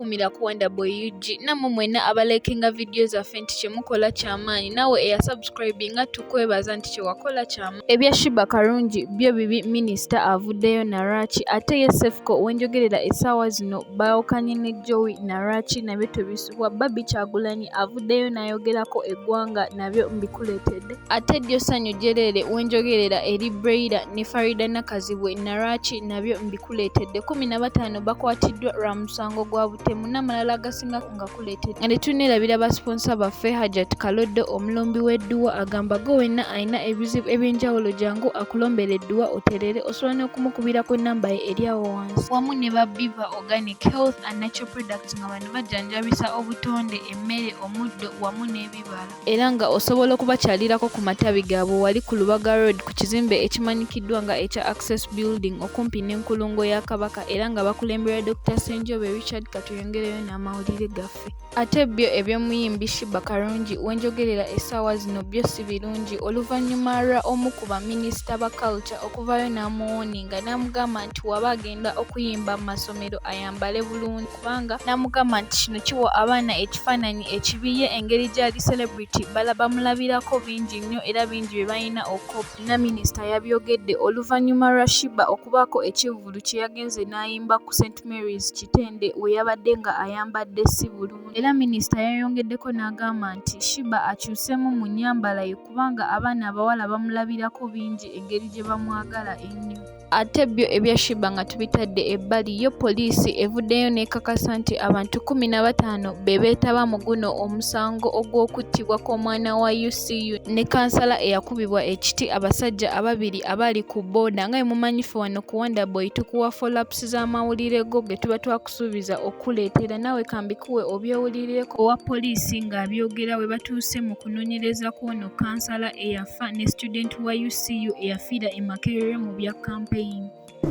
Kumira ku Wonderboy UG nammwe mwenna abalikinga vidiyo zaffe nti kyemukola kyamaanyi, naawe eyasubscribinga tukwebaza nti kyewakola kyamaanyi. Ebya Sheebah Karungi byo bibi, minisita avuddeyo nalwaki, ate ye Cephco wenjogerera essaawa zino baawukanye ne Jowy nalwaki nabyo tebisubwa. Barbie Kyagulanyi avuddeyo n'ayogerako eggwanga nabyo mbikuleetedde. Ate ddyo Ssanyu Jjereere wenjogerera eri Breila ne Farida Nakazibwe nalwaki nabyo mbikuleetedde. 15 bakwatiddwa lwa musango gwa butemu n'amalala agasinga nga kuleetedde. Nga tetunneerabira ba siponsa baffe Hajat Kaloddo omulombi w'edduwa agamba gwe wenna alina ebizibu eby'enjawulo jangu akulombere edduwa oterere, osobola n'okumukubira ku nnamba ye eri awo wansi. Wamu ne ba Biva Organic Health and Natural Products nga bano bajjanjabisa obutonde, emmere, omuddo wamu n'ebibala. Era nga osobola okubakyalirako ku matabi gaabwe wali ku Lubaga Road ku kizimbe ekimanyikiddwa nga ekya Access Building okumpi n'enkulungo ya Kabaka era nga bakulemberwa Dr. Ssenjobe Richard. Katuyongereyo n'amawulire gaffe. Ate byo eby'omuyimbi Sheebah Karungi wenjogerera essaawa zino byo si birungi oluvannyuma lwa omu ku baminisita ba culture okuvaayo n'amuwooninga n'amugamba nti waba agenda okuyimba mu masomero ayambale bulungi kubanga n'amugamba nti kino kiwa abaana ekifaananyi ekibi, ye engeri gy'ali celebrity bamulabirako bingi nnyo era bingi bye balina okukopa. Na minisita yabyogedde oluvannyuma lwa Sheebah okubaako ekivvulu kye yagenze n'ayimba ku St Mary's Kitende we yabadde nga ayambadde si bulungi. Era minisita yayongeddeko n'agamba nti Sheebah akyuseemu mu nnyambala ye kubanga abaana abawala bamulabirako bingi engeri gye bamwagala ennyo. Ate byo ebya Sheebah nga tubitadde ebbali, yo poliisi evuddeyo n'ekakasa nti abantu 15 be beetaba mu guno omusango ogw'okuttibwa kw'omwana wa UCU ne kansala eyakubibwa ekiti abasajja ababiri abaali ku bbooda. Nga bwe mumanyi ffe wano ku Wonderboy tukuwa follow-ups z'amawulire go ge tuba twakusuubiza okukuleetera, naawe kambikuwe obyewulirireko. Owa poliisi ng'abyogera we batuuse mu kunoonyereza kw'ono kansala eyafa ne student wa UCU eyafiira e Makerere mu bya campaign.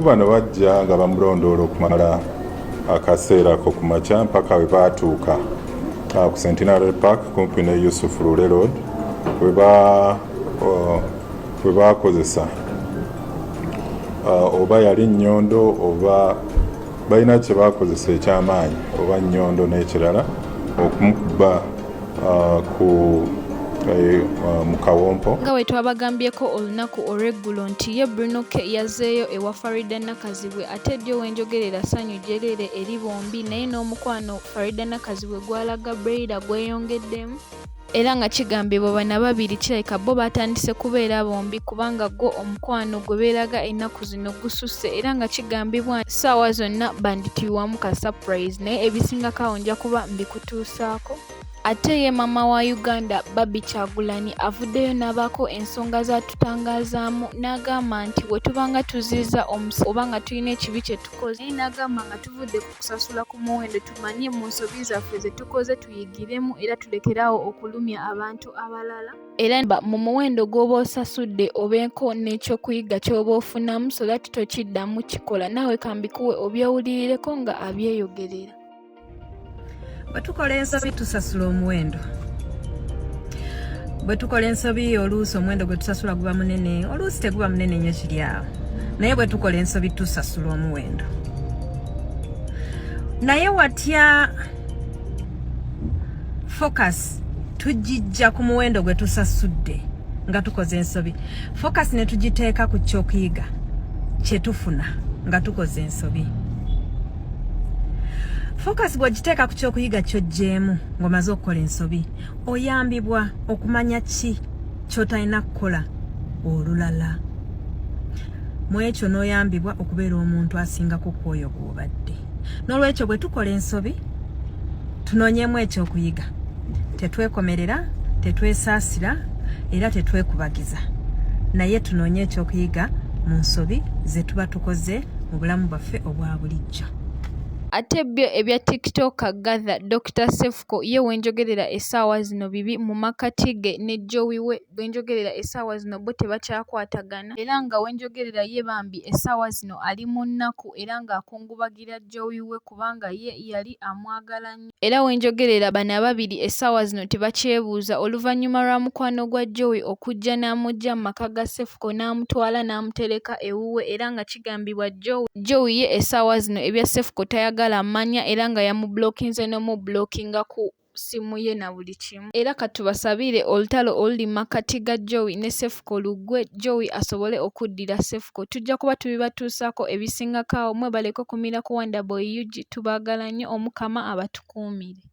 Bano bajja nga bamulondoola okumala akaseera ko ku makya mpaka we baatuuka ku Centenary Park kumpi ne Yusuf Lule Road we baakozesa oba yali nnyondo oba balina kye baakozesa ekyamaanyi oba nnyondo n'ekirala okumukuba ku mu kawompo. Nga bwe twabagambyeko olunaku olw'eggulo nti ye Bruno K yazzeeyo ewa Farida Nakazibwe, ate ddyo wenjogerera Ssanyu Jjereere eri bombi, naye n'omukwano Farida Nakazibwe gw'alaga Breila gweyongeddemu. Era nga kigambibwa bano ababiri kirabika bo batandise kubeera bombi kubanga gwo omukwano gwe beeraga ennaku zino gususse era nga kigambibwa ssaawa zonna bandituyiwamu ka surprise, naye ebisingako awo nja kuba mbikutuusaako. Ate ye maama wa Uganda Barbie Kyagulanyi avuddeyo n'abaako ensonga z'atutangaazaamu n'agamba nti bwe tubanga tuzizza oba nga tulina ekibi kye tukoze, naye n'agamba nga tuvudde ku kusasula ku muwendo tumanye mu nsobi zaffe ze tukoze tuyigiremu era tulekeraawo okulumya abantu abalala. Era mu muwendo gw'oba osasudde obeeko n'ekyokuyiga ky'oba ofunamu so that tokiddamu kikola. Naawe kambikuwe obyewulirireko nga abyeyogerera. Bwe tukola ensobi tusasula omuwendo. Bwe tukola ensobi oluusi omuwendo gwe tusasula guba munene, oluusi teguba munene nnyo kiri awo, naye bwe tukola ensobi tusasula omuwendo. Naye watya focus tugijja ku muwendo gwe tusasudde nga tukoze ensobi, focus ne tugiteeka ku kyokuyiga kye tufuna nga tukoze ensobi? Focus bw'ogiteeka ku kyokuyiga ky'oggyeemu ng'omaze okukola ensobi, oyambibwa okumanya ki ky'otalina kukola olulala. Mu ekyo n'oyambibwa okubeera omuntu asingako ku oyo gw'obadde. N'olwekyo bwe tukola ensobi tunoonyeemu ekyokuyiga, tetwekomerera, tetwesaasira era tetwekubagiza, naye tunoonye ekyokuyiga mu nsobi ze tuba tukoze mu bulamu bwaffe obwa bulijjo. Ate byo ebya TikToker Gather Dr Cephco ye wenjogerera essaawa zino bibi mu makkati ge ne Jowy we. Bwenjogerera essaawa zino bo tebakyakwatagana era nga wenjogerera ye bambi essaawa zino ali mu nnaku era ng'akungubagira Jowy we kubanga ye yali amwagala nnyo. Era wenjogerera bano ababiri essaawa zino tebakyebuuza oluvannyuma lwa mukwano gwa Jowy okujja n'amuggya mu maka ga Cephco n'amutwala n'amutereka ewuwe era nga kigambibwa Jowy ye essaawa zino ebya Cephco tayagala. tayagala manya era nga yamublockinze n'omublockinga ku ssimu ye na buli kimu. Era katubasabire olutalo oluli mu makkati ga Jowie ne Cephco luggwe, Jowie asobole okuddira Cephco. Tujja kuba tubibatuusaako ebisingako awo. Mwebaleko kumira ku Wonderboy UG. Tubaagala nnyo, Omukama abatukuumire.